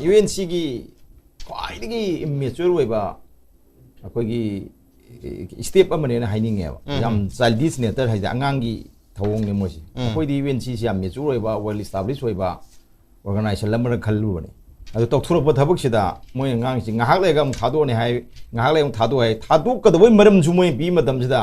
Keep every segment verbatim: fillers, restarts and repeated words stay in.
U N ꯁꯤꯒꯤ ꯈ꯭ꯋꯥꯏꯗꯒꯤ ꯏꯝꯃꯦꯆ꯭ꯌꯣꯔ ꯑꯣꯏꯕ ꯑꯩꯈꯣꯏꯒꯤ ꯁ꯭ꯇꯦꯞ ꯑꯃꯅꯦꯅ ꯍꯥꯏꯅꯤꯡꯉꯦꯕ꯫ ꯎꯝ꯫ ꯌꯥꯝ ꯆꯥꯏꯜꯗꯤꯁ ꯅꯦꯆꯔ ꯍꯥꯏꯁꯦ, ꯑꯉꯥꯡꯒꯤ ꯊꯧꯑꯣꯡꯅꯦ ꯃꯣꯏꯁꯦ꯫ ꯎꯝ꯫ ꯑꯩꯈꯣꯏꯗꯤ ꯌꯨ ꯑꯦꯟ ꯁꯤꯁꯤ ꯌꯥꯝ ꯃꯦꯆ꯭ꯌꯣꯔ ꯑꯣꯏꯕ, ꯋꯦꯜ ꯏꯁꯇꯥꯕ꯭ꯂꯤꯁ ꯑꯣꯏꯕ ꯑꯣꯔꯒꯅꯥꯏꯖꯦꯁꯟ ꯑꯃꯅ ꯈꯜꯂꯨꯕꯅꯦ꯫ ꯑꯗꯨ ꯇꯧꯊꯣꯔꯛꯄ ꯊꯕꯛꯁꯤꯗ ꯃꯣꯏ ꯑꯉꯥꯡꯁꯤ ꯉꯥꯏꯍꯥꯛ ꯂꯩꯔꯒ ꯑꯃꯨꯛ ꯊꯥꯗꯣꯛꯑꯅꯤ ꯍꯥꯏ, ꯉꯥꯏꯍꯥꯛ ꯂꯩꯔꯒ ꯑꯃꯨꯛ ꯊꯥꯗꯣꯛꯑꯣ ꯍꯥꯏ꯫ ꯊꯥꯗꯣꯛꯀꯗꯕꯒꯤ ꯃꯔꯝꯁꯨ ꯃꯣꯏꯅ ꯄꯤꯕ ꯃꯇꯝꯁꯤꯗ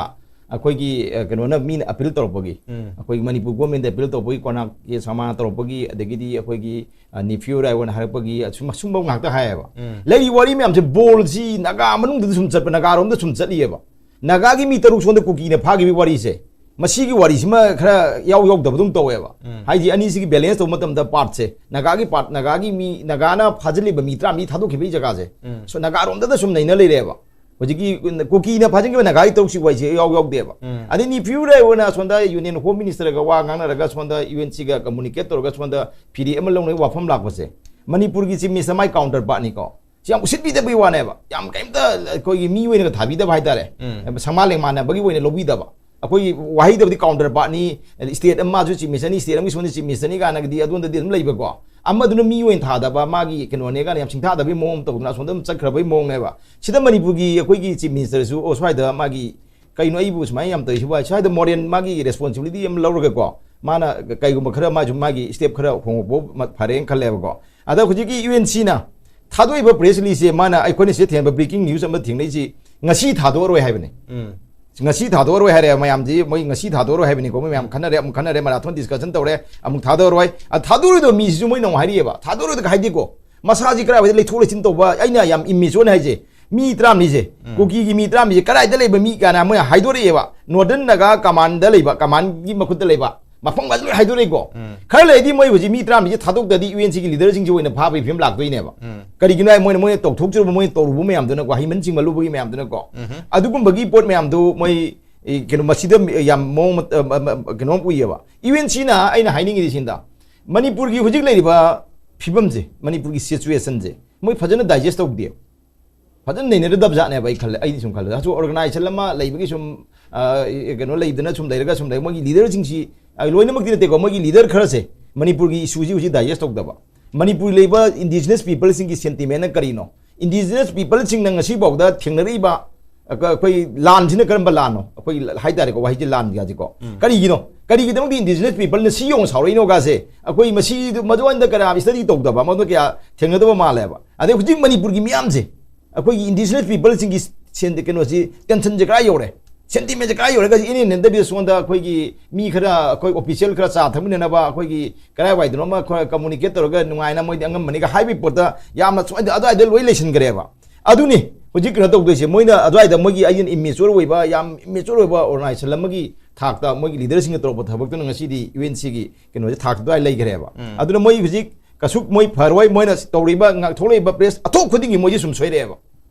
ꯑꯩꯈꯣꯏꯒꯤ, ꯑ, ꯀꯩꯅꯣꯅ, ꯃꯤꯅ ꯑꯄꯤꯜ ꯇꯧꯔꯛꯄꯒꯤ, ꯎꯝ꯫ ꯑꯩꯈꯣꯏꯒꯤ ꯃꯅꯤꯄꯨꯔ ꯒꯣꯔꯃꯦꯟꯗ ꯑꯄꯤꯜ ꯇꯧꯕꯒꯤ, ꯀꯣꯅꯥꯛꯀꯤ ꯁꯃꯥꯅ ꯇꯧꯔꯛꯄꯒꯤ, ꯑꯗꯒꯤꯗꯤ ꯑꯩꯈꯣꯏꯒꯤ, ꯑ, ꯅꯤꯐꯤꯌꯨ ꯔꯥꯏꯋꯟ ꯍꯥꯏꯔꯛꯄꯒꯤ, ꯑꯁꯨꯝ, ꯑꯁꯨꯝꯕ ꯉꯥꯛꯇ ꯍꯥꯏꯌꯦꯕ꯫ ꯎꯝ꯫ ꯂꯩꯔꯤ ꯋꯥꯔꯤ ꯃꯌꯥꯝꯁꯦ, ꯕꯣꯜꯁꯤ ꯅꯥꯒꯥ ꯃꯅꯨꯡꯗꯁꯨ ꯁꯨꯝ ꯆꯠꯄ, ꯅꯥꯒꯥꯔꯣꯝꯗ ꯁꯨꯝ ꯆꯠꯂꯤꯑꯕ꯫ ꯅꯥꯒꯥꯒꯤ ꯃꯤ ꯇꯔꯨꯛ ꯁꯣꯝꯗ ꯀꯨꯀꯤꯅ ꯐꯥꯈꯤꯕꯒꯤ ꯋꯥꯔꯤꯁꯦ, ꯃꯁꯤꯒꯤ ꯋꯥꯔꯤꯁꯤꯃ ꯈꯔ ꯌꯥꯎ ꯌꯥꯎꯗꯕꯗꯧ ꯇꯧꯋꯦꯕ꯫ ꯎꯝ꯫ ꯍꯥꯏꯗꯤ ꯑꯅꯤꯁꯤꯒꯤ ꯕꯦꯂꯦꯟꯁ ꯇꯧꯕ ꯃꯇꯝꯗ ꯄꯥꯔꯠꯁꯦ, ꯅꯥꯒꯥꯒꯤ ꯄꯥꯔꯠ, ꯅꯥꯒꯥꯒꯤ ꯃꯤ, ꯅꯥꯒꯥꯅ ꯐꯥꯖꯤꯜꯂꯤꯕ ꯃꯤ ꯇꯔꯥꯃꯔꯤ ꯊꯥꯗꯣꯛꯈꯤꯕꯒꯤ ꯖꯒꯥꯁꯦ, ꯎꯝ꯫ ꯁꯣ ꯅꯥꯒꯥꯔꯣꯝꯗꯗ ꯁꯨꯝ ꯅꯩꯅ ꯂꯩꯔꯦꯕ꯫ ꯍꯧꯖꯤꯛꯀꯤ ꯀꯨꯀꯤꯅ ꯐꯥꯖꯤꯟꯈꯤꯕ ꯅꯥꯒꯥꯒꯤ ꯇꯔꯨꯛꯁꯤ ꯋꯥꯔꯤꯁꯦ ꯌꯥꯎ ꯌꯥꯎꯗꯦꯕ꯫ ꯎꯝ꯫ ꯑꯗꯩ ꯅꯤꯐꯤꯌꯨ ꯔꯥꯏꯋꯟꯅ ꯑꯁꯣꯝꯗ ꯌꯨꯅꯤꯌꯟ ꯍꯣꯝ ꯃꯤꯅꯤꯁꯇꯔꯒ ꯋꯥ ꯉꯥꯡꯅꯔꯒ ꯁꯣꯝꯗ ꯌꯨ ꯑꯦꯟ ꯁꯤꯒ ꯀꯝꯃꯨꯅꯤꯀꯦꯠ ꯇꯧꯔꯒ ꯁꯣꯝꯗ ꯐꯤꯔꯦꯞ ꯑꯃ ꯂꯧꯅꯕꯒꯤ ꯋꯥꯐꯝ ꯂꯥꯛꯄꯁꯦ, ꯃꯅꯤꯄꯨꯔꯒꯤ ꯆꯤꯐ ꯃꯤꯅꯤꯁꯇꯔ ꯃꯥꯏ ꯀꯥꯎꯟꯇꯔ ꯄꯥꯔꯠꯅꯤꯀꯣ꯫ ꯁꯤ ꯌꯥꯝ ꯎꯁꯤꯠꯄꯤꯗꯕꯒꯤ ꯋꯥꯅꯦꯕ꯫ ꯌꯥꯝ ꯀꯩꯝꯇ ꯑꯩꯈꯣꯏꯒꯤ ꯃꯤ ꯑꯣꯏꯅꯒ ꯊꯥꯕꯤꯗꯕ ꯍꯥꯏꯇꯥꯔꯦ꯫ ꯎꯝ꯫ ꯁꯪꯃꯥꯟ ꯂꯦꯡꯃꯥꯟꯅꯕꯒꯤ ꯑꯣꯏꯅ ꯂꯧꯕꯤꯗꯕ꯫ ꯑꯩꯈꯣꯏꯒꯤ ꯋꯥꯍꯩꯗꯕꯨꯗꯤ ꯀꯥꯎꯟꯇꯔ ꯄꯥꯔꯠꯅꯤ, ꯁ꯭ꯇꯦꯠ ꯑꯃ, ꯃꯥꯁꯨ ꯆꯤꯐ ꯃꯤꯅꯤꯁꯇꯔꯅꯤ, ꯁ꯭ꯇꯦꯠ ꯑꯃꯒꯤ ꯁꯣꯝꯗ ꯆꯤꯐ ꯃꯤꯅꯤꯁꯇꯔꯅꯤ ꯀꯥꯏꯅꯒꯗꯤ ꯑꯗꯣꯝꯗꯗꯤ ꯑꯗꯨꯝ ꯂꯩꯕꯀꯣ꯫ ꯑꯃꯗꯨꯅ ꯃꯤ ꯑꯣꯏꯅ ꯊꯥꯗꯕ, ꯃꯥꯒꯤ ꯀꯩꯅꯣꯅꯦ ꯀꯥꯏꯅ ꯌꯥꯝ ꯁꯤꯡꯊꯥꯗꯕꯒꯤ ꯃꯑꯣꯡ ꯑꯃ ꯇꯧꯗꯅ ꯑꯁꯣꯝꯗ ꯑꯗꯨꯝ ꯆꯠꯈ꯭ꯔꯕꯒꯤ ꯃꯑꯣꯡꯅꯦꯕ꯫ ꯁꯤꯗ ꯃꯅꯤꯄꯨꯔꯒꯤ ꯑꯩꯈꯣꯏꯒꯤ ꯆꯤꯐ ꯃꯤꯅꯤꯁꯇꯔꯁꯨ, ꯑꯣ, ꯁ꯭ꯋꯥꯏꯗ ꯃꯥꯒꯤ ꯀꯩꯅꯣ ꯑꯩꯕꯨ ꯁꯨꯃꯥꯏꯅ ꯌꯥꯝ ꯇꯧꯔꯤꯁꯤꯕꯨ ꯍꯥꯏ, ꯁ꯭ꯋꯥꯏꯗ ꯃꯣꯔꯦꯜ ꯃꯥꯒꯤ ꯔꯦꯁꯄꯣꯟꯁꯤꯕꯤꯂꯤꯇꯤ ꯑꯃ ꯂꯧꯔꯒꯀꯣ, ꯃꯥꯅ ꯀꯩꯒꯨꯝꯕ ꯈꯔ ꯃꯥꯁꯨ ꯃꯥꯒꯤ ꯁ꯭ꯇꯦꯞ ꯈꯔ ꯍꯣꯡꯉꯛꯄ ꯃ-, ꯐꯔꯦꯅ ꯈꯜꯂꯦꯕꯀꯣ꯫ ꯑꯗ ꯍꯧꯖꯤꯛꯀꯤ ꯌꯨ ꯑꯦꯟ ꯁꯤꯅ ꯊꯥꯗꯣꯛꯏꯕ ꯄ꯭ꯔꯦꯁ ꯔꯤꯂꯤꯖꯁꯦ, ꯃꯥꯅ ꯑꯩꯈꯣꯏꯅ ꯁꯤꯗ ꯊꯦꯡꯅꯕ ꯕ꯭ꯔꯦꯀꯤꯡ ꯅ꯭ꯌꯨꯁ ꯑꯃ ꯊꯦꯡꯅꯩꯁꯤ, ꯉꯁꯤ ꯊꯥꯗꯣꯛꯑꯔꯣꯏ ꯍꯥꯏꯕꯅꯤ꯫ ꯎꯝ꯫ ꯉꯁꯤ ꯊꯥꯗꯣꯛꯑꯔꯣꯏ ꯍꯥꯏꯔꯦ ꯃꯌꯥꯝꯁꯤ, ꯃꯣꯏ ꯉꯁꯤ ꯊꯥꯗꯣꯛꯑꯔꯣꯏ ꯍꯥꯏꯕꯅꯤꯀꯣ, ꯃꯣꯏ ꯃꯌꯥꯝ ꯈꯟꯅꯔꯦ, ꯑꯃꯨꯛ ꯈꯟꯅꯔꯦ, ꯃꯔꯥꯊꯣꯟ ꯗꯤꯁꯀꯁꯟ ꯇꯧꯔꯦ, ꯑꯃꯨꯛ ꯊꯥꯗꯣꯛꯑꯔꯣꯏ꯫ ꯑ, ꯊꯥꯗꯣꯛꯑꯔꯣꯏꯗꯕ ꯃꯤꯁꯤꯁꯨ ꯃꯣꯏꯅ ꯑꯃꯨꯛ ꯍꯥꯏꯔꯤꯑꯕ, ꯊꯥꯗꯣꯛꯑꯔꯣꯏꯗ ꯍꯥꯏꯗꯦꯀꯣ꯫ ꯃꯁꯥꯁꯤ ꯀꯗꯥꯏꯋꯥꯏꯗ ꯂꯩꯊꯣꯛ ꯂꯩꯁꯤꯟ ꯇꯧꯕ, ꯑꯩꯅ ꯌꯥꯝ ꯏꯝꯃꯦꯆꯣꯔꯅ ꯍꯥꯏꯁꯦ, ꯃꯤ ꯇꯔꯥꯃꯔꯤꯁꯦ, ꯎꯝ꯫ ꯀꯨꯀꯤꯒꯤ ꯃꯤ ꯇꯔꯥꯃꯔꯤꯁꯦ ꯀꯗꯥꯏꯗ ꯂꯩꯕ ꯃꯤ ꯀꯥꯏꯅ ꯃꯣꯏ ꯍꯥꯏꯗꯣꯔꯛꯑꯦꯕ꯫ ꯅꯣꯔꯗꯔꯟ ꯅꯥꯒꯥ ꯀꯃꯥꯟꯗ ꯂꯩꯕ, ꯀꯃꯥꯟꯒꯤ ꯃꯈꯨꯠꯇ ꯂꯩꯕ ꯃꯐꯝ ꯈꯛꯇ ꯂꯣꯏ ꯍꯥꯏꯗꯣꯔꯛꯏꯀꯣ꯫ ꯎꯝ꯫ ꯈꯔ ꯂꯩꯔꯗꯤ ꯃꯣꯏ ꯍꯧꯖꯤꯛ ꯃꯤ ꯇꯔꯥꯃꯔꯤꯁꯦ ꯊꯥꯗꯣꯛꯇ꯭ꯔꯗꯤ ꯌꯨ ꯑꯦꯟ ꯁꯤꯒꯤ ꯂꯤꯗꯔꯁꯤꯡꯁꯤ ꯑꯣꯏꯅ ꯐꯥꯕꯒꯤ ꯐꯤꯕꯝ ꯂꯥꯛꯇꯣꯏꯅꯦꯕ꯫ ꯎꯝ꯫ ꯀꯔꯤꯒꯤꯅꯣ ꯍꯥꯏ, ꯃꯣꯏꯅ, ꯃꯣꯏꯅ ꯇꯧꯊꯣꯛꯆꯔꯨꯕ, ꯃꯣꯏꯅ ꯇꯧꯔꯨꯕ ꯃꯌꯥꯝꯗꯨꯅꯀꯣ, ꯍꯩꯃꯟ ꯁꯤꯡꯃꯜꯂꯨꯕꯒꯤ ꯃꯌꯥꯝꯗꯨꯅꯀꯣ, ꯎꯝ꯫ ꯑꯗꯨꯒꯨꯝꯕꯒꯤ ꯄꯣꯠ ꯃꯌꯥꯝꯗꯨ ꯃꯣꯏ, ꯑꯦ, ꯀꯩꯅꯣ, ꯃꯁꯤꯗ ꯌꯥꯝ ꯃꯑꯣꯡ ꯃꯠ-, ꯑ, ꯑ, ꯑ, ꯀꯩꯅꯣꯝ ꯎꯏꯌꯦꯕ꯫ ꯌꯨ ꯑꯦꯟ ꯁꯤꯅ, ꯑꯩꯅ ꯍꯥꯏꯅꯤꯡꯉꯤꯗꯤ ꯁꯤꯗ, ꯃꯅꯤꯄꯨꯔꯒꯤ ꯍꯧꯖꯤꯛ ꯂꯩꯔꯤꯕ ꯐꯤꯕꯝꯁꯦ, ꯃꯅꯤꯄꯨꯔꯒꯤ ꯁꯤꯆꯨꯋꯦꯁꯟꯁꯦ ꯃꯣꯏ ꯐꯖꯅ ꯗꯥꯏꯖꯦꯁ ꯇꯧꯗꯦꯕ꯫ ꯐꯖꯅ ꯅꯩꯅꯔꯗꯕ ꯖꯥꯠꯅꯦꯕ, ꯑꯩ ꯈꯜꯂꯦ, ꯑꯩꯗꯤ ꯁꯨꯝ ꯈꯜꯂꯦ꯫ ꯑꯁꯨꯝ ꯑꯣꯔꯒꯅꯥꯏꯖꯦꯁꯟ ꯑꯃ ꯂꯩꯕꯒꯤ ꯁꯨꯝ, ꯑ, ꯀꯩꯅꯣ ꯂꯩꯗꯅ ꯁꯨꯝ ꯂꯩꯔꯒ ꯁꯨꯝ ꯂꯩ, ꯃꯣꯏꯒꯤ ꯂꯤꯗꯔꯁꯤꯡꯁꯤ, ꯑ, ꯂꯣꯏꯅꯃꯛꯇꯤ ꯅꯠꯇꯦꯀꯣ, ꯃꯣꯏꯒꯤ ꯂꯤꯗꯔ ꯈꯔꯁꯦ ꯃꯅꯤꯄꯨꯔꯒꯤ ꯏꯁꯨꯁꯤ ꯍꯧꯖꯤꯛ ꯗꯥꯏꯖꯦꯁ ꯇꯧꯗꯕ꯫ ꯃꯅꯤꯄꯨꯔ ꯂꯩꯕ indigenous peopleꯁꯤꯡꯒꯤ sentimentꯅ ꯀꯔꯤꯅꯣ? Indigenous peopleꯁꯤꯡꯅ ꯉꯁꯤꯐꯥꯎꯗ ꯊꯦꯡꯅꯔꯛꯏꯕ ꯑꯩꯈꯣꯏ ꯂꯥꯟꯁꯤꯅ ꯀꯔꯝꯕ ꯂꯥꯟꯅꯣ? ꯑꯩꯈꯣꯏ ꯍꯥꯏꯇꯥꯔꯦꯀꯣ, ꯋꯥꯍꯩꯁꯦ ꯂꯥꯟꯒꯤ ꯍꯥꯏꯁꯦꯀꯣ꯫ ꯎꯝ꯫ ꯀꯔꯤꯒꯤꯅꯣ? ꯀꯔꯤꯒꯤꯗꯃꯛꯇ indigenous peopleꯅ ꯁꯤ ꯌꯧꯅ ꯁꯥꯎꯔꯛꯏꯅꯣ ꯀꯥꯁꯦ ꯑꯩꯈꯣꯏ ꯃꯁꯤ ꯃꯗꯨ ꯑꯣꯏꯅ ꯀꯌꯥ study ꯇꯧꯗꯕ, ꯃꯗꯨ ꯀꯌꯥ ꯊꯦꯡꯅꯗꯕ ꯃꯥꯜꯂꯦꯕ꯫ ꯑꯗꯩ ꯍꯧꯖꯤꯛ ꯃꯅꯤꯄꯨꯔꯒꯤ ꯃꯤꯌꯥꯝꯁꯦ ꯑꯩꯈꯣꯏꯒꯤ indigenous peopleꯁꯤꯡꯒꯤ ꯁꯦꯟ-, ꯀꯩꯅꯣꯁꯤ tensionꯁꯦ ꯀꯗꯥꯏ ꯌꯧꯔꯦ? Sentimentꯁꯦ ꯀꯗꯥꯏ ꯌꯧꯔꯦ? ꯏꯅꯦ ꯅꯦꯟꯗꯕꯤꯗ ꯁꯣꯝꯗ ꯑꯩꯈꯣꯏꯒꯤ ꯃꯤ ꯈꯔ, ꯑꯩꯈꯣꯏ official ꯈꯔ ꯆꯥ ꯊꯛꯃꯤꯟꯅꯅꯕ, ꯑꯩꯈꯣꯏꯒꯤ ꯀꯗꯥꯏꯋꯥꯏꯗꯅꯣ ꯑꯃ ꯈꯔ communicate ꯇꯧꯔꯒ ꯅꯨꯡꯉꯥꯏꯅ ꯃꯣꯏꯗꯤ ꯑꯉꯝꯕꯅꯤꯒ ꯍꯥꯏꯕꯒꯤ ꯄꯣꯠꯇ ꯌꯥꯝꯅ ꯁꯨꯃꯥꯏꯅ ꯑꯗꯨꯋꯥꯏꯗ ꯂꯣꯏ ꯂꯩꯁꯤꯟꯈ꯭ꯔꯦꯕ꯫ ꯑꯗꯨꯅꯤ ꯍꯧꯖꯤꯛ ꯀꯩꯅꯣ ꯇꯧꯗꯣꯏꯁꯦ꯫ ꯃꯣꯏꯅ ꯑꯗꯨꯋꯥꯏꯗ ꯃꯣꯏꯒꯤ ꯑꯩꯅ immature ꯑꯣꯏꯕ, ꯌꯥꯝ immature ꯑꯣꯏꯕ organization ꯑꯃꯒꯤ ꯊꯥꯛꯇ ꯃꯣꯏꯒꯤ leaderꯁꯤꯡꯅ ꯇꯧꯔꯛꯄ ꯊꯕꯛꯇꯨꯅ ꯉꯁꯤꯗꯤ UNCꯒꯤ ꯀꯩꯅꯣꯁꯦ ꯊꯥꯛꯇ ꯑꯗꯨꯋꯥꯏ ꯂꯩꯈ꯭ꯔꯦꯕ꯫ ꯎꯝ꯫ ꯑꯗꯨꯅ ꯃꯣꯏ ꯍꯧꯖꯤꯛ ꯀꯩꯁꯨ ꯃꯣꯏ ꯐꯔꯣꯏ꯫ ꯃꯣꯏꯅ ꯇꯧꯔꯤꯕ, ꯉꯥꯛꯊꯣꯛꯂꯛꯏꯕ press ꯑꯊꯣꯛ ꯈꯨꯗꯤꯡꯒꯤ ꯃꯣꯏꯁꯦ ꯁꯨꯝ ꯁꯣꯏꯔꯛꯑꯦꯕ꯫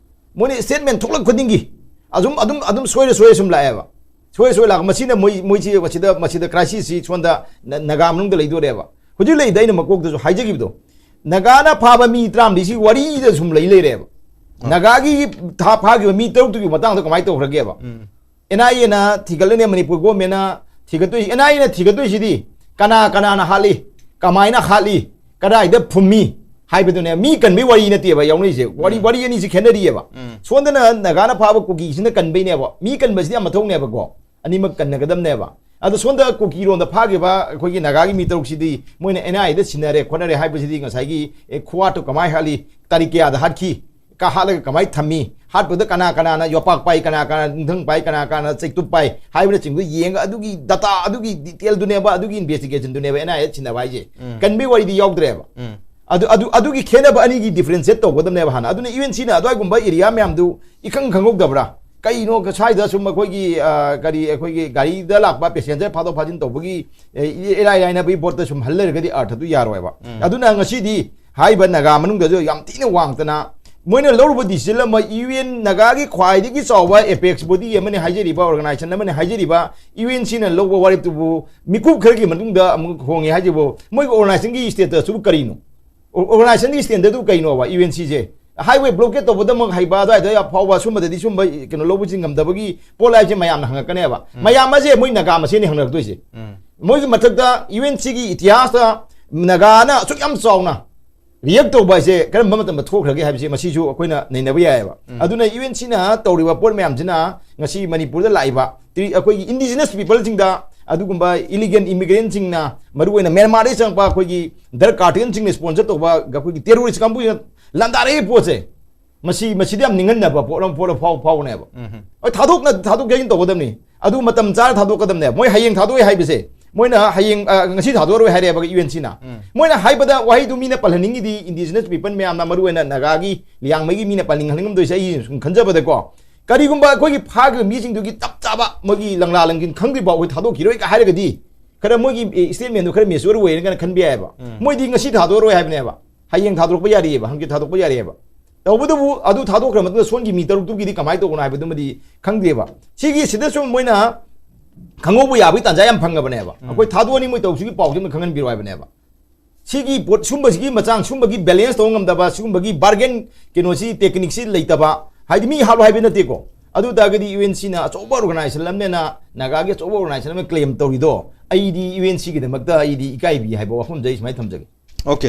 ꯃꯣꯏꯅ statement ꯊꯣꯛꯂꯛ ꯈꯨꯗꯤꯡꯒꯤ ꯑꯗꯨꯝ, ꯑꯗꯨꯝ, ꯑꯗꯨꯝ ꯁꯣꯏꯔ, ꯁꯣꯏꯔ ꯁꯨꯝ ꯂꯥꯛꯑꯦꯕ꯫ ꯁꯣꯏꯔ, ꯁꯣꯏꯔ ꯂꯥꯛꯑꯒ ꯃꯁꯤꯅ ꯃꯣꯏ, ꯃꯣꯏꯁꯤ ꯃꯁꯤꯗ, ꯃꯁꯤꯗ crisisꯁꯤ ꯁꯣꯝꯗ ꯅ-, ꯅꯥꯒꯥ ꯃꯅꯨꯡꯗ ꯂꯩꯗꯣꯔꯦꯕ꯫ ꯍꯧꯖꯤꯛ ꯂꯩꯗ ꯑꯩꯅ ꯃꯀꯣꯛꯇꯁꯨ ꯍꯥꯏꯖꯈꯤꯕꯗꯣ, ꯅꯥꯒꯥꯅ ꯐꯥꯕ ꯃꯤ ꯇꯔꯥꯃꯔꯤꯁꯤ ꯋꯥꯔꯤꯗ ꯁꯨꯝ ꯂꯩ ꯂꯩꯔꯦꯕ꯫ ꯑ꯫ ꯅꯥꯒꯥꯒꯤ ꯊꯥ-, ꯐꯥꯈꯤꯕ ꯃꯤ ꯇꯔꯨꯛꯇꯨꯒꯤ ꯃꯇꯥꯡꯗ ꯀꯃꯥꯏꯅ ꯇꯧꯈ꯭ꯔꯒꯦꯕ? ꯎꯝ꯫ NIAꯅ ꯊꯤꯒꯠꯂꯅꯤ, ꯃꯅꯤꯄꯨꯔ governmentꯅ ꯊꯤꯒꯠꯇꯣꯏ-, NIAꯅ ꯊꯤꯒꯠꯇꯣꯏꯁꯤꯗꯤ ꯀꯅꯥ ꯀꯅꯥꯅ ꯍꯥꯠꯂꯤ, ꯀꯃꯥꯏꯅ ꯍꯥꯠꯂꯤ, ꯀꯗꯥꯏꯗ ꯐꯨꯝꯃꯤ ꯍꯥꯏꯕꯗꯨꯅꯦ꯫ ꯃꯤ ꯀꯟꯕꯒꯤ ꯋꯥꯔꯤ ꯅꯠꯇꯦꯕ ꯌꯥꯎꯅꯩꯁꯦ꯫ ꯋꯥꯔꯤ, ꯎꯝ꯫ ꯋꯥꯔꯤ ꯑꯅꯤꯁꯤ ꯈꯦꯠꯅꯔꯤꯑꯕ꯫ ꯎꯝ꯫ ꯁꯣꯝꯗꯅ ꯅꯥꯒꯥꯅ ꯐꯥꯕ ꯀꯨꯀꯤꯁꯤꯅ ꯀꯟꯕꯩꯅꯦꯕ꯫ ꯃꯤ ꯀꯟꯕꯁꯤꯗꯤ ꯌꯥꯝ ꯃꯊꯧꯅꯦꯕꯀꯣ꯫ ꯑꯅꯤꯃꯛ ꯀꯟꯅꯒꯗꯕꯅꯦꯕ꯫ ꯑꯗꯣ ꯁꯣꯝꯗ ꯀꯨꯀꯤꯔꯣꯝꯗ ꯐꯥꯈꯤꯕ ꯑꯩꯈꯣꯏꯒꯤ ꯅꯥꯒꯥꯒꯤ ꯃꯤ ꯇꯔꯨꯛꯁꯤꯗꯤ ꯃꯣꯏꯅ NIAꯗ ꯁꯤꯟꯅꯔꯦ ꯈꯣꯠꯅꯔꯦ ꯍꯥꯏꯕꯁꯤꯗꯤ ꯉꯁꯥꯏꯒꯤ, ꯑꯦ, ꯈꯨꯋꯥꯠꯇꯨ ꯀꯃꯥꯏꯅ ꯍꯥꯠꯂꯤ, ꯇꯥꯔꯤꯛ ꯀꯌꯥꯗ ꯍꯥꯠꯈꯤ, ꯀꯥ ꯍꯥꯠꯂꯒ ꯀꯃꯥꯏꯅ ꯊꯝꯃꯤ, ꯍꯥꯠꯄꯗ ꯀꯅꯥ ꯀꯅꯥꯅ ꯌꯣꯄꯥꯛ ꯄꯥꯏ, ꯀꯅꯥ ꯀꯅꯥꯅ ꯅꯨꯡꯊꯪ ꯄꯥꯏ, ꯀꯅꯥ ꯀꯅꯥꯅ ꯆꯩꯇꯨꯞ ꯄꯥꯏ ꯍꯥꯏꯕꯅꯆꯤꯡꯕꯗꯨ ꯌꯦꯡꯉꯒ ꯑꯗꯨꯒꯤ data, ꯑꯗꯨꯒꯤ detailꯗꯨꯅꯦꯕ, ꯑꯗꯨꯒꯤ investigationꯗꯨꯅꯦꯕ NIAꯗ ꯁꯤꯟꯅꯕ ꯍꯥꯏꯁꯦ꯫ ꯎꯝ꯫ ꯀꯟꯕꯒꯤ ꯋꯥꯔꯤꯗꯤ ꯌꯥꯎꯗ꯭ꯔꯦꯕ꯫ ꯎꯝ꯫ ꯑꯗꯨ, ꯑꯗꯨ, ꯑꯗꯨꯒꯤ ꯈꯦꯠꯅꯕ ꯑꯅꯤꯒꯤ differentiate ꯇꯧꯒꯗꯕꯅꯦꯕ ꯍꯥꯟꯅ꯫ ꯑꯗꯨꯅ UNCꯅ ꯑꯗꯨꯋꯥꯏꯒꯨꯝꯕ area ꯃꯌꯥꯝꯗꯨ ꯏꯈꯪ ꯈꯪꯍꯧꯗꯕ꯭ꯔꯥ? ꯀꯩꯅꯣ ꯁ꯭ꯋꯥꯏꯗ ꯁꯨꯝ ꯑꯩꯈꯣꯏꯒꯤ, ꯑ, ꯀꯔꯤ, ꯑꯩꯈꯣꯏꯒꯤ ꯒꯥꯔꯤꯗ ꯂꯥꯛꯄ passenger ꯐꯥꯗꯣꯛ ꯐꯥꯖꯤꯟ ꯇꯧꯕꯒꯤ, ꯑꯦ, ꯏꯔꯥꯏ ꯂꯥꯏꯅꯕꯒꯤ ꯄꯣꯠꯇ ꯁꯨꯝ ꯍꯜ ꯂꯩꯔꯒꯗꯤ ꯑꯔꯊꯗꯨ ꯌꯥꯔꯣꯏꯕ꯫ ꯎꯝ꯫ ꯑꯗꯨꯅ ꯉꯁꯤꯗꯤ ꯍꯥꯏꯔꯤꯕ ꯅꯥꯒꯥ ꯃꯅꯨꯡꯗꯁꯨ ꯌꯥꯝ ꯊꯤꯅ ꯋꯥꯡꯇꯅ ꯃꯣꯏꯅ ꯂꯧꯔꯨꯕ decision ꯑꯃ, UN ꯅꯥꯒꯥꯒꯤ ꯈ꯭ꯋꯥꯏꯗꯒꯤ ꯆꯥꯎꯕ apex body ꯑꯃꯅꯤ ꯍꯥꯏꯖꯔꯤꯕ, organization ꯑꯃꯅꯤ ꯍꯥꯏꯖꯔꯤꯕ UNCꯅ ꯂꯧꯕ ꯋꯥꯔꯦꯞꯇꯨꯕꯨ ꯃꯤꯀꯨꯞ ꯈꯔꯒꯤ ꯃꯇꯨꯡꯗ ꯑꯃꯨꯛ ꯍꯣꯡꯉꯦ ꯍꯥꯏꯁꯤꯕꯨ ꯃꯣꯏꯒꯤ organizationꯒꯤ statusꯇꯨꯕꯨ ꯀꯔꯤꯅꯣ? ꯑꯣ-, organizationꯒꯤ standardꯗꯨ ꯀꯩꯅꯣꯕ UNCꯁꯦ? Highway blockade ꯇꯧꯕꯗꯃꯛ ꯍꯩꯕ ꯑꯗꯨꯋꯥꯏꯗ ꯐꯥꯎꯕ ꯁꯨꯝꯕꯗꯗꯤ ꯁꯨꯝꯕ ꯀꯩꯅꯣ ꯂꯧꯕꯁꯤ ꯉꯝꯗꯕꯒꯤ ꯄꯣꯠ ꯍꯥꯏꯁꯦ ꯃꯌꯥꯝꯅ ꯍꯪꯉꯛꯀꯅꯦꯕ꯫ ꯎꯝ꯫ ꯃꯌꯥꯝ ꯑꯁꯦ ꯃꯣꯏ ꯅꯥꯒꯥ ꯃꯁꯦꯟꯅꯤ ꯍꯪꯅꯔꯛꯇꯣꯏꯁꯦ꯫ ꯎꯝ꯫ ꯃꯣꯏꯒꯤ ꯃꯊꯛꯇ UNCꯒꯤ ꯏꯇꯤꯍꯥꯁꯇ ꯅꯥꯒꯥꯅ ꯑꯁꯨꯛ ꯌꯥꯝ ꯆꯥꯎꯅ ꯔꯤꯌꯦꯛ ꯇꯧꯕ ꯍꯥꯏꯁꯦ ꯀꯔꯝꯕ ꯃꯇꯝꯗ ꯊꯣꯛꯈ꯭ꯔꯒꯦ ꯍꯥꯏꯕꯁꯤ ꯃꯁꯤꯁꯨ ꯑꯩꯈꯣꯏꯅ ꯅꯩꯅꯕ ꯌꯥꯏꯑꯕ꯫ ꯑꯗꯨꯅ ꯌꯨ ꯑꯦꯟ ꯁꯤꯅ ꯇꯧꯔꯤꯕ ꯄꯣꯠ ꯃꯌꯥꯝꯁꯤꯅ ꯉꯁꯤ ꯃꯅꯤꯄꯨꯔꯗ ꯂꯥꯛꯏꯕ ꯇ꯭ꯔꯤ-, ꯑꯩꯈꯣꯏꯒꯤ ꯏꯟꯗꯤꯖꯤꯅꯁ ꯄꯤꯄꯜꯁꯤꯡꯗ ꯑꯗꯨꯒꯨꯝꯕ ꯏꯂꯤꯒꯦꯜ ꯏꯃꯤꯒ꯭ꯔꯦꯟꯁꯤꯡꯅ, ꯃꯔꯨꯑꯣꯏꯅ ꯃ꯭ꯌꯥꯟꯃꯥꯔꯗꯒꯤ ꯆꯪꯉꯛꯄ ꯑꯩꯈꯣꯏꯒꯤ ꯗ꯭ꯔꯒ ꯀꯥꯔꯇꯦꯜꯁꯤꯡꯅ ꯁ꯭ꯄꯣꯟꯁꯔ ꯇꯧꯕ ꯑꯩꯈꯣꯏꯒꯤ ꯇꯦꯔꯣꯔꯤꯁ ꯀꯥꯡꯕꯨꯁꯤꯅ ꯂꯥꯟꯗꯥꯔꯛꯏꯕ ꯄꯣꯠꯁꯦ, ꯃꯁꯤ, ꯃꯁꯤꯗ ꯌꯥꯝ ꯅꯤꯡꯍꯟꯅꯕ ꯄꯣꯠ ꯑꯃ, ꯄꯣꯠ ꯑꯃ ꯐꯥꯎ-, ꯐꯥꯎꯅꯦꯕ꯫ ꯍꯣꯏ, ꯊꯥꯗꯣꯛꯅ, ꯊꯥꯗꯣꯛ ꯆꯠꯁꯤꯟ ꯇꯧꯒꯗꯕꯅꯤ꯫ ꯑꯗꯨ ꯃꯇꯝ ꯆꯥꯅ ꯊꯥꯗꯣꯛꯀꯗꯕꯅꯦ꯫ ꯃꯣꯏ ꯍꯌꯦꯡ ꯊꯥꯗꯣꯛꯑꯣꯏ ꯍꯥꯏꯕꯁꯦ, ꯃꯣꯏꯅ ꯍꯌꯦꯡ, ꯑ, ꯉꯁꯤ ꯊꯥꯗꯣꯛꯑꯔꯣꯏ ꯍꯥꯏꯔꯦꯕ ꯌꯨ ꯑꯦꯟ ꯁꯤꯅ꯫ ꯃꯣꯏꯅ ꯍꯥꯏꯕꯗ ꯋꯥꯍꯩꯗꯨ ꯃꯤꯅ ꯄꯜꯍꯟꯅꯤꯡꯉꯤꯗꯤ, ꯏꯟꯗꯤꯖꯤꯅꯁ ꯄꯤꯄꯜ ꯃꯌꯥꯝꯅ, ꯃꯔꯨꯑꯣꯏꯅ ꯅꯥꯒꯥꯒꯤ, ꯂꯤꯌꯥꯡꯃꯩꯒꯤ ꯃꯤꯅ ꯄꯜꯍꯟꯅꯤꯡꯉꯝꯗꯣꯏꯁꯦ, ꯑꯩ ꯁꯨꯝ ꯈꯟꯖꯕꯗꯀꯣ, ꯀꯔꯤꯒꯨꯝꯕ ꯑꯩꯈꯣꯏꯒꯤ ꯐꯥꯈꯤꯕ ꯃꯤꯁꯤꯡꯗꯨꯒꯤ ꯆꯞ ꯆꯥꯕ ꯃꯣꯏꯒꯤ ꯂꯪꯂꯥ ꯂꯪꯖꯤꯟ ꯈꯪꯗ꯭ꯔꯤꯐꯥꯎ ꯑꯩꯈꯣꯏ ꯊꯥꯗꯣꯛꯈꯤꯔꯣꯏꯒ ꯍꯥꯏꯔꯒꯗꯤ, ꯈꯔ ꯃꯣꯏꯒꯤ, ꯑꯦ, ꯁ꯭ꯇꯦꯠꯃꯦꯟꯗꯨ ꯈꯔ ꯃꯦꯆꯨꯋꯔ ꯑꯣꯏꯔꯦꯅ ꯈꯟꯕ ꯌꯥꯏꯑꯕ꯫ ꯃꯣꯏꯗꯤ ꯉꯁꯤ ꯊꯥꯗꯣꯛꯑꯔꯣꯏ ꯍꯥꯏꯕꯅꯦꯕ, ꯍꯌꯦꯡ ꯊꯥꯗꯣꯔꯛꯄ ꯌꯥꯔꯤꯑꯕ, ꯍꯪꯆꯤꯠ ꯊꯥꯗꯣꯛꯄ ꯌꯥꯔꯤꯑꯕ꯫ ꯇꯧꯕꯇꯕꯨ ꯑꯗꯨ ꯊꯥꯗꯣꯛꯈ꯭ꯔ ꯃꯇꯨꯡꯗ ꯁꯣꯝꯒꯤ ꯃꯤ ꯇꯔꯨꯛꯇꯨꯒꯤꯗꯤ ꯀꯃꯥꯏꯅ ꯇꯧꯕꯅꯣ ꯍꯥꯏꯕꯗꯨꯃꯗꯤ ꯈꯪꯗꯦꯕ꯫ ꯁꯤꯒꯤ ꯁꯤꯗ ꯁꯨꯝ ꯃꯣꯏꯅ ꯈꯪꯍꯧꯕ ꯌꯥꯕꯒꯤ ꯇꯥꯟꯖꯥ ꯌꯥꯝ ꯐꯪꯉꯕꯅꯦꯕ꯫ ꯑꯩꯈꯣꯏ ꯊꯥꯗꯣꯛꯑꯅꯤ, ꯃꯣꯏ ꯇꯧꯕꯁꯤꯒꯤ ꯄꯥꯎꯁꯤ ꯑꯃ ꯈꯪꯍꯟꯕꯤꯔꯣ ꯍꯥꯏꯕꯅꯦꯕ꯫ ꯁꯤꯒꯤ ꯄꯣꯠ, ꯁꯨꯝꯕꯁꯤꯒꯤ ꯃꯆꯥꯡ, ꯁꯨꯝꯕꯒꯤ ꯕꯦꯂꯦꯟꯁ ꯇꯧꯕ ꯉꯝꯗꯕ, ꯁꯤꯒꯨꯝꯕꯒꯤ ꯕꯥꯔꯒꯦꯟ ꯀꯩꯅꯣꯁꯤ, ꯇꯦꯛꯅꯤꯛꯁꯤ ꯂꯩꯇꯕ, ꯍꯥꯏꯗꯤ ꯃꯤ ꯍꯥꯠꯂꯣ ꯍꯥꯏꯕ ꯅꯠꯇꯦꯀꯣ꯫ ꯑꯗꯨ ꯑꯣꯏ ꯇꯥꯔꯒꯗꯤ ꯌꯨ ꯑꯦꯟ ꯁꯤꯅ ꯑꯆꯧꯕ ꯑꯣꯔꯒꯅꯥꯏꯖꯦꯁꯟ ꯑꯃꯅꯦꯅ, ꯅꯥꯒꯥꯒꯤ ꯑꯆꯧꯕ ꯑꯣꯔꯒꯅꯥꯏꯖꯦꯁꯟ ꯑꯃ ꯀ꯭ꯂꯦꯝ ꯇꯧꯔꯤꯗꯣ, ꯑꯩꯗꯤ ꯌꯨ ꯑꯦꯟ ꯁꯤꯒꯤꯗꯃꯛꯇ ꯑꯩꯗꯤ ꯏꯀꯥꯏꯕꯤ ꯍꯥꯏꯕ ꯋꯥꯐꯝꯁꯦ ꯑꯩ ꯁꯨꯃꯥꯏꯅ ꯊꯝꯖꯒꯦ꯫ ꯑꯣꯀꯦ꯫